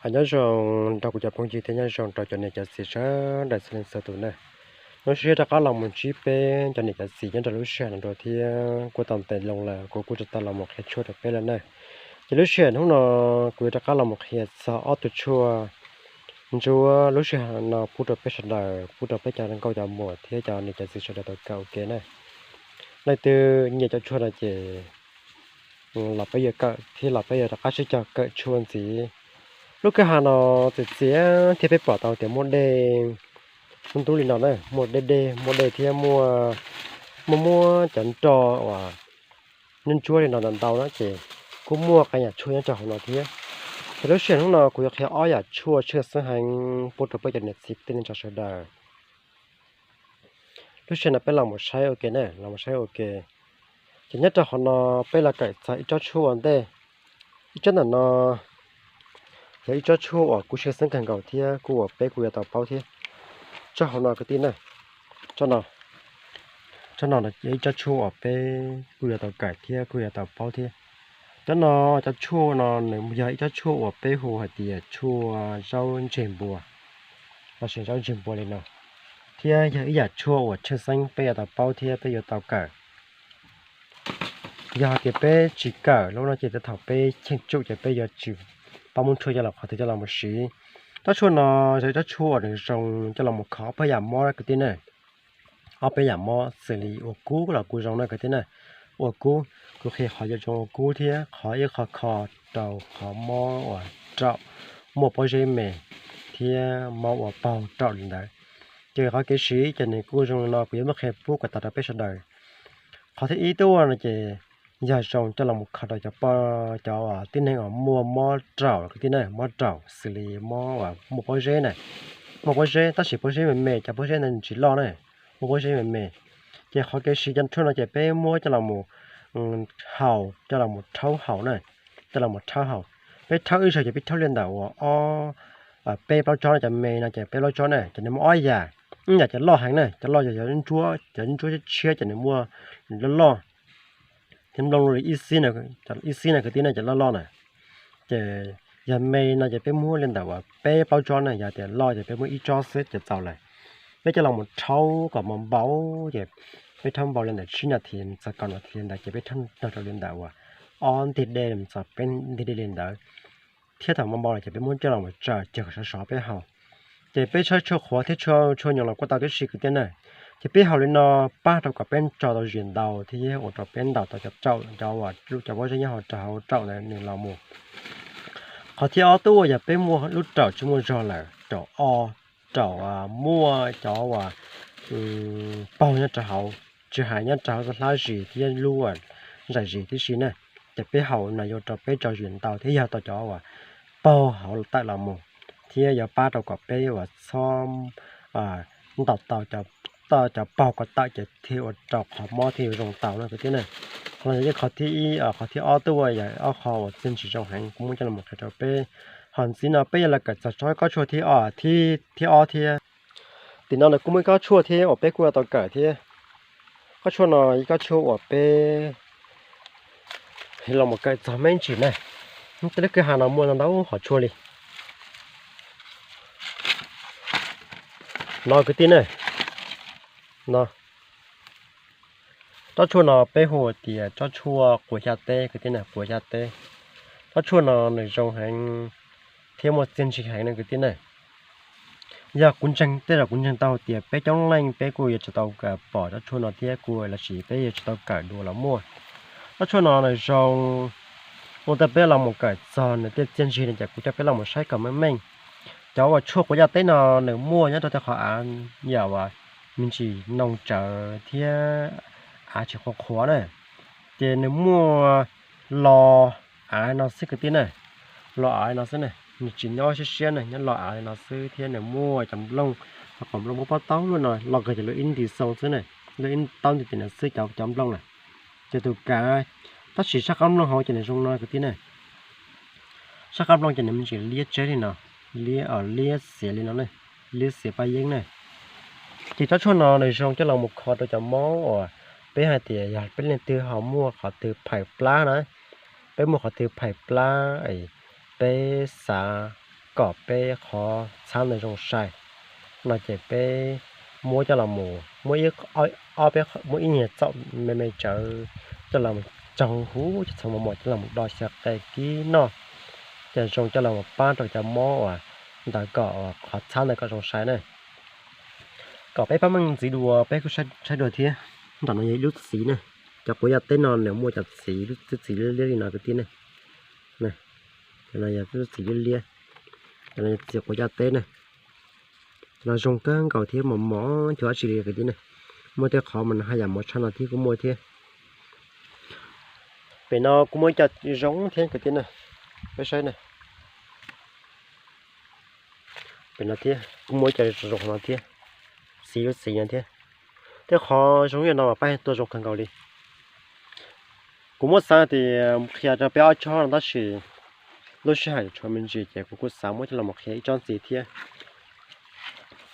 Nyob zoo rau kuv cov phooj ywg thiab nyob zoo rau cov niam cov txiv sawv daws txhua leej txhua tus na. Lub sij hawm rov qab los mus ntsib peb cov niam cov txiv nyob rau lub sij hawm no dua thiab kuj tau ntev loo lawm kuv kuj tsis tau los mus qhia tshuaj rau peb lawm na. Ces lub sij hawm hnub no kuv yuav rov qab los mus qhia txog ob tug tshuaj ntsuab lub sij hawm no pub rau peb sawv daws, pub rau peb cov nkauj cov muam thiab cov niam cov txiv sawv daws tau kawm ua ke na. Leej twg nyiam cov tshuaj no ces los peb yuav kawm thiab los peb yuav rov qab sib cog kawm tshuaj ntxiv. Lub kwj ha no txias txias thiab peb pom tau tias muaj dej ntub ntub li no na, muaj dej dej, muaj dej thiab muaj, muaj muab cov nroj uas ntsuab ntsuab li no ntau ntau na ces kuj muaj qee yam tshuaj nyob rau hauv no thiab. Ces lub sij hawm hnub no kuv yuav qhia ob yam tshuaj tshwj xeeb heev pub rau peb cov niam txiv kwv tij neej tsa sawv daws. Lub sij hawm no peb los mus saib ua ke na, los mus saib ua ke. Ces nyob rau hauv no peb los kawm txog ib tsob tshuaj ua ntej. Ib tsob ntawm no yog ib tsob tshuaj uas kuj tshwj xeeb kawg nkaus thiab kuj uas peb kuj yuav tau paub thiab. Tsob hauv no kwv tij na, tsob no, tsob no yog ib tsob tshuaj uas peb kuj yuav tau kawm thiab kuj yuav tau paub thiab. Tsob no, cov tshuaj no nws yog ib tsob tshuaj uas peb hu hais tias tshuaj zaub ntseg npua lossis zaub ntseg npua li no, thiab yog ib yam tshuaj uas tshwj xeeb peb yuav tau paub thiab peb yuav tau kawm. Yog hais tias peb tsis kawm lub no ces thaum peb cheem tsum ces peb yuav tsis paub muab tshuaj coj los qhov twg coj los mus siv. Tsob tshuaj no yog ib tsob tshuaj uas nws zoo coj los mus kho ob peb yam mob kwv tij na. Ob peb yam mob xws li ua kub los kuj zoo na kwv tij na. Ua kub, kuv qhia qhov yuav zoo ua kub thiab qhov ib qho kho rau qhov mob uas raum, muaj pob zeb me thiab mob ua paug raum li ntawd. Ces qhov kev siv ces nws kuj zoo li no, kuv yuav muab qhia pub kom tau rau peb sawv daws. Qhov thib ib tuaj no ces yog zoo coj los mus kho rau cov, cov tib neeg uas muaj mob raum kwv tij na, mob raum xws li mob uas muaj pob zeb na, muaj pob zeb tab sis pob zeb me me, cov pob zeb ntawd tsis loj na, muaj pob zeb me me. Ces qhov kev siv cov tshuaj no ces peb muab coj los mus haus, coj los mus rhaub haus na, coj los mus rhaub haus. Peb rhaub ib zaug ces peb rhaub li ntawm uas ob, peb plaub tsob no, cov me no ces peb plaub tsob na ces nws muaj ob yam. Ib yam ces loj heev na, cov loj yog cov ntsuab, cov ntsuab tshiab ces nws muaj loj loj thiab nplooj li ib xib, ib xib na kwv tij na, cov loj loj na. Ces yog me no ces peb muab li ntawm uas peb plaub tsob na, yog tias loj ces peb muab ib tsob xwb ces txaus lawm. Peb coj los mus rhaub kom mus npau, ces peb rhaub npau li ntawm tsib nas this txog kaum nas this li ntawd ces peb rhaub nrog rau li ntawm uas ob ntig dej txog peb ntig dej li ntawd. Thiab thaum mus npau lawm ces peb muab coj los mus tsaws cawg sov sov peb haus. Ces peb tshawb tshuaj qhuav thiab tshuaj nyoos los kuj tau tib si kwv tij na. Ces peb haus li no pab rau kom peb tso tau zis ntau thiab ua rau peb ntaus tau cov raum, cov uas lub, cov pob zeb nyob hauv raum ntawd nws los mus. Qhov thib ob tuaj yog peb muaj lub raum tsis muaj zog lawm, raum o, raum muaj cov uas paug nyob rau hauv, tsis hais nyob rau hauv hlab zis thiab lub zais zis tib si na. Ces peb haus no yuav ua rau peb tso zis ntau thiab yog tau cov uas paug hauv tawm los mus, thiab yuav pab rau kom peb uas txhob ntaus tau, tau cov paug ko tawm ces thiaj ua rau qhov mob thiaj yuav zoo tau no kwv tij na. Qhov no yog qhov thib ib, qhov thib ob tuaj yog ob qho uas txiaj ntsig zoo heev kuv muab coj los qhia rau peb. Ho ntxiv no peb yuav los kawm txog tsob kob tshuaj thib, thib ob thiab. Tim no nws kuj muaj ib kob tshuaj thiab uas peb kuj yuav tau kawm thiab. Kob tshuaj no ib kob tshuaj uas peb los mus kawm txog me ntsis na. Tej lub kwj ha no muaj ntau ntau qhov tshuaj li no kwv tij na. No, tsob tshuaj no peb hu tias tsob tshuaj quav xya teb kwv tij na, quav xya teb. Tsob tshuaj no nws zoo heev thiab muaj txiaj ntsig heev na kwv tij na. Yog kuv ntseeg, tej zaum kuv ntseeg tau hais tias peb coob leej peb kuj yuav tsum tau pom tsob tshuaj no thiab kuj lossis peb yuav tsum tau kawm dua los muaj. Tsob tshuaj no nws zoo, ua ntej peb los mus kawm txog nws tej txiaj ntsig no ces kuv coj peb los mus saib kom meej meej. Cov uas tshuaj quav xya teb no nws muaj nyob rau tej qhov av yam uas me ntsis noog tsawv thiab av tsis qhuav qhuav na. Ces nws muaj los av no xwb kwv tij na, los av no xwb na, nws tsis nyob siab siab na, nyob los av no xwb thiab nws muaj cov nplooj, cov qos nplooj muaj pob taub luaj no los kawg ces luaj ib nti xoo xwb na, luaj ib taub nti tim no xwb cov, cov nplooj na. Ces tus kav, tab sis sab qab nplooj hauv ces nws zoo no kwv tij na. Sab qab nplooj ces nws me ntsis liab tseb li no, liab, liab xiav li no ne, liab xiav paj yeeb ne. Ces tsob tshuaj no nws zoo coj los mus kho rau cov mob uas peb hais tias yog peb leej twg ho muaj qhov twg phaim plab na, peb muaj qhov twg phaim plab, peb xav kom peb qhov txhab ntawd zoo sai no ces peb muab coj los mus muab ib, ob peb, muab ib nyuag txaum me me tsawv coj los tsaug huv cov txhoov mos mos coj los do xyaw qe kib noj, ces zoo coj los pab rau cov mob uas ntawd kom qhov txhab ntawd kom zoo sai na. Kom peb pab meej ntxiv dua peb kuj saib dua thiab. Ntawm no yog ib lub txiv na, cov quav yaj teb no nws muaj cov txiv, lub txiv liab liab li no kwv tij ne. Cov no yog lub txiv liab liab, cov no yog txiv quav yaj teb na. Cov no zoo kawg nkaus thiab mos mos cuag dab tsi li kwv tij ne. Muaj tej qhov mas nws haj yam mos tshaj no thiab kuj muaj thiab. Pem no kuj muaj ib co zoo thiab kwv tij na, peb saib na. Pem no thiab kuj muaj ib co zoo no thiab, txiv lub txiv no thiab. Tej qhov zoo li no mas pab tua zoo kawg nkaus li. Kuv muab xav tias qhia rau peb ob tsob no tab sis lub sij hawm tshuav me ntsis ces kuv kuj xav muab coj los qhia ib tsob ntxiv thiab.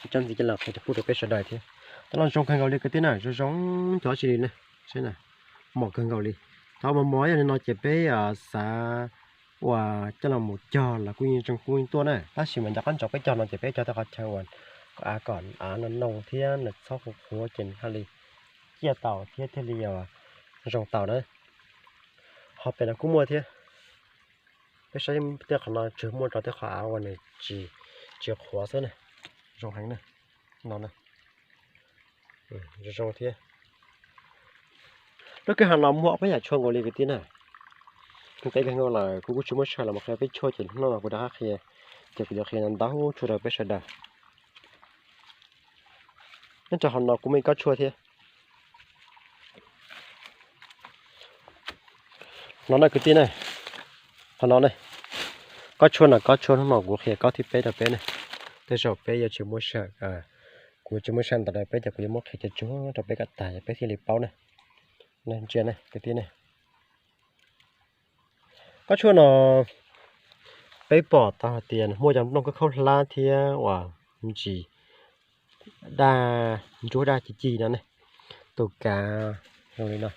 Ib tsob ntxiv coj los qhia rau pub rau peb sawv daws thiab. Cov no zoo kawg nkaus li kwv tij na, zoo zoo cuag dab tsi li ne. Saib na, mos kawg nkaus li. Cov mos mos yog li no ces peb xav uas coj los mus cog los kuj yeej zoo kuj yeej tuaj na, tab sis mas nco qab ntsoov peb cog no ces peb cog tej qhov chaw uas kom av no noo thiab nws txhob qhuav qhuav ces nws thiaj li ciaj tau thiab thiaj li zoo tau na. Ho pem no kuj muaj thiab. Peb saib tej qhov no tsuas muaj rau tej qhov av uas nws tsis, tsis qhuav xwb na. Zoo heev na, no na. Zoo zoo thiab. Lub kwj ha no muaj ob peb yam tshuaj nkaus li kwv tij na. Kuv teb kawg nkaus lawm kuv kuj tsis muaj sij hawm los qhia peb tshuaj ces hnub no kuv rov qab qhia, ces kuv yuav qhia ntau tshuaj rau peb sawv daws. Nyob rau hauv no kuv muaj ib kob tshuaj thiab. No na kwv tij na, qhov no ne, kob tshuaj no kob tshuaj hnub no kuv qhia kob thib peb rau peb ne. Tej zaum peb yuav tsis muaj sij hawm, kuv tsis muaj sij hawm ntau rau peb ces kuv yuav muab qhia tsuag tsuag rau peb kom tag ces peb thiaj li paub na. Ntsia ne kwv tij ne. Kob tshuaj no peb pom tau hais tias muaj cov nplooj khaub khaub hlab thiab uas me ntsis daj ntsuab daj ci ci no ne. Tus kav zoo li no,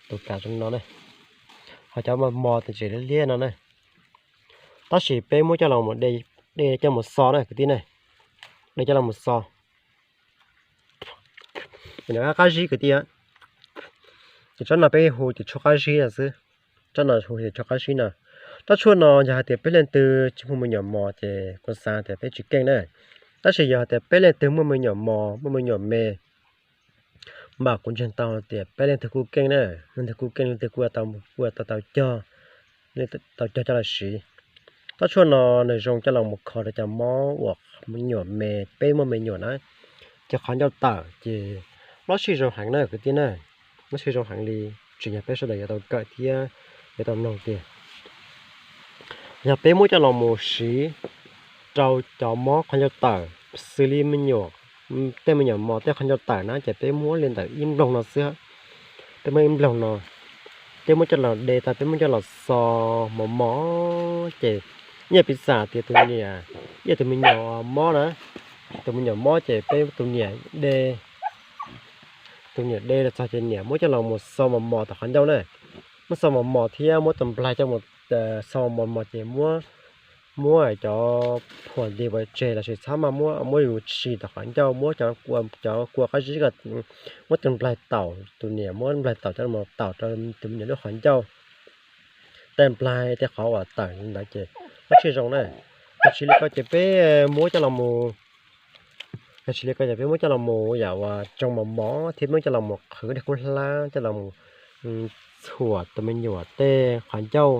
tus kav zoo li no ne. Ho cov mos mos tes tseem liab liab no ne. Tab sis peb muab coj los de, de coj mus xo na kwv tij ne. De coj los mus xo. Qab zib kwv tij, ces tsob no peb hu tias tshuaj qab zib no xwb. Tsob no hu tias tshuaj qab zib no. Tsob tshuaj no yog hais tias peb leej twg tsis muaj me nyuam mos ces kuv xav tias peb tsis keej na. Tab sis yog hais tias peb leej twg muaj me nyuam mos muaj me nyuam me, mas kuv ntseeg tau tias peb leej twg kuj keej na, leej twg kuj keej leej twg kuj tau, kuj tau tau cog, tau cog coj los siv. Tsob tshuaj no nws zoo coj los mus kho rau cov mob uas me nyuam me, peb muaj me nyuam na, ces qhov ncauj tawm ces lob sij zoo heev na kwv tij na, lob sij zoo heev li, tsis yog peb sawv daws yuav tau kawm thiab yuav tau mloog tiag. Yog peb muab coj los mus siv rau cov mob qhov ncauj tawm, xws li me nyuam, tej me nyuam mos tej qhov ncauj tawm na ces peb muab li ntawm ib nploog no xwb. Peb muab ib nploog no, peb muab coj los de tau, peb muab coj los xo mos mos ces, nyiaj piv xam tias tus niam, ib tus me nyuam mob na, tus me nyuam mob ces peb tus niam de, tus niam de los txog ces niam muab coj los mus xo mos mos tom qhov ncauj na. Muab xo mos mos thiab muab tus nplaig coj mus xo mos mos ces muab, muab cov phuam nti pov tseg lossis txhob maj muab, muab yus tshis tom qhov ncauj, muab cov, cov kua qab zib, muab tus nplaig taum, tus niam muab nplaig taum coj los taum rau tus me nyuam lub qhov ncauj. Tej nplaig tej qhov uas tawm ntawd ces lob sij zoo na. Yog tsis li ko ces peb muab coj los mus, yog tsis li ko ces peb muab coj los mus yam uas tsoo mos mos thiab muab coj los mus qhwv dej kub hlab coj los mus txhuam tus me nyuam tej qhov ncauj,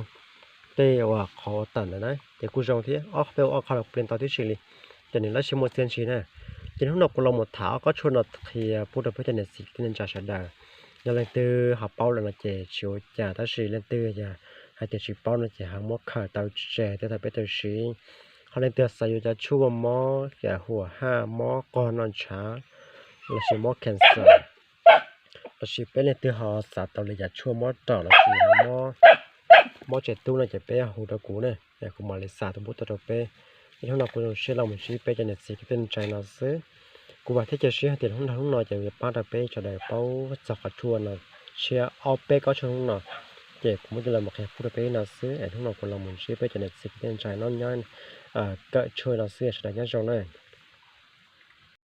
tej uas qhov uas tawm ntawd na ces kuj zoo thiab. Ob, peb ua ob qho los kuj plig ntau tib si li, ces nws lab sij muaj txiaj ntsig na. Ces hnub no kuv los mus tham ob kob tshuaj no qhia pub rau peb cov niam txiv kwv tij neej tsa sawv daws. Yog leej twg ho paub lawm no ces tsis ua cas, tab sis leej twg yog hais tias tsis paub no ces ho muab khaws tau tseg thiab thaum peb tau siv. Ho leej twg xav yuav cov tshuaj mob yam huam haj, mob qog noj ntshav, lossis mob cancer, lossis peb leej twg ho xav tau li yam tshuaj mob raum lossis mob, mob tsev tub no ces peb hu rau kuv na, kuv mam li xa tus npub tuaj rau peb. Ib hnub no kuv zoo siab los mus ntsib peb cov niam txiv kwv tij neej tsa no xwb. Kuv vam thiab cia siab hais tias hnub no ces yuav pab rau peb sawv daws paub txog qhov tshuaj no, tshiab ob peb kob tshuaj hnub no, ces kuv muab coj los mus qhia pub rau peb no xwb es hnub no kuv los mus ntsib peb cov niam txiv kwv tij neej tsa no nyob kawm tshuaj no xwb, sawv daws nyob zoo na.